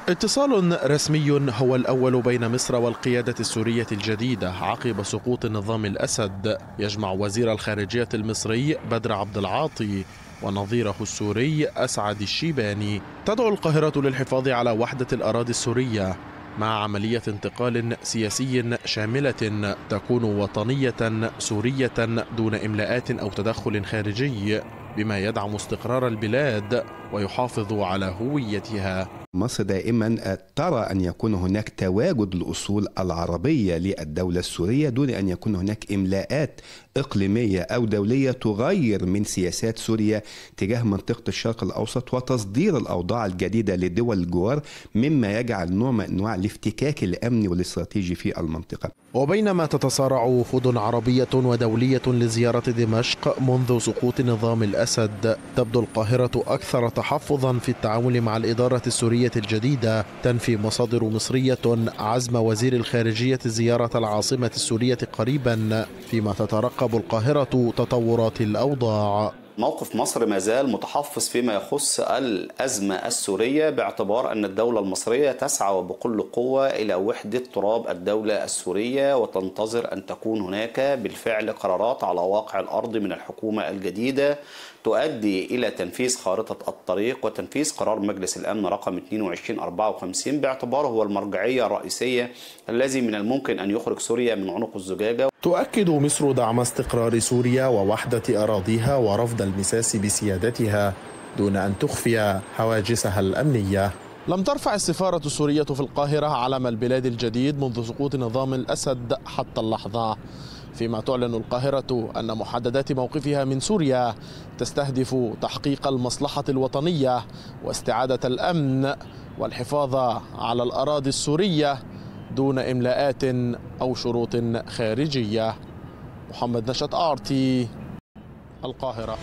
اتصال رسمي هو الأول بين مصر والقيادة السورية الجديدة عقب سقوط نظام الأسد يجمع وزير الخارجية المصري بدر عبد العاطي ونظيره السوري أسعد الشيباني. تدعو القاهرة للحفاظ على وحدة الأراضي السورية مع عملية انتقال سياسي شاملة تكون وطنية سورية دون إملاءات أو تدخل خارجي، بما يدعم استقرار البلاد ويحافظ على هويتها. مصر دائما ترى أن يكون هناك تواجد الأصول العربية للدولة السورية دون أن يكون هناك إملاءات إقليمية أو دولية تغير من سياسات سوريا تجاه منطقة الشرق الأوسط وتصدير الأوضاع الجديدة لدول الجوار، مما يجعل نوع من أنواع الافتكاك الأمني والاستراتيجي في المنطقة. وبينما تتسارع وفود عربية ودولية لزيارة دمشق منذ سقوط نظام الأسد، تبدو القاهرة أكثر تحفظا في التعامل مع الإدارة السورية الجديدة. تنفي مصادر مصرية عزم وزير الخارجية زيارة العاصمة السورية قريبا، فيما تترقب القاهرة تطورات الأوضاع. موقف مصر ما زال متحفظ فيما يخص الأزمة السورية، باعتبار أن الدولة المصرية تسعى بكل قوة إلى وحدة تراب الدولة السورية، وتنتظر أن تكون هناك بالفعل قرارات على واقع الأرض من الحكومة الجديدة تؤدي إلى تنفيذ خارطة الطريق وتنفيذ قرار مجلس الأمن رقم 2254 باعتباره هو المرجعية الرئيسية الذي من الممكن أن يخرج سوريا من عنق الزجاجة. تؤكد مصر دعم استقرار سوريا ووحدة أراضيها ورفض المساس بسيادتها دون أن تخفي حواجزها الأمنية. لم ترفع السفارة السورية في القاهرة علم البلاد الجديد منذ سقوط نظام الأسد حتى اللحظة، فيما تعلن القاهرة أن محددات موقفها من سوريا تستهدف تحقيق المصلحة الوطنية واستعادة الأمن والحفاظ على الأراضي السورية دون إملاءات أو شروط خارجية. محمد نشأت آرتي، القاهرة.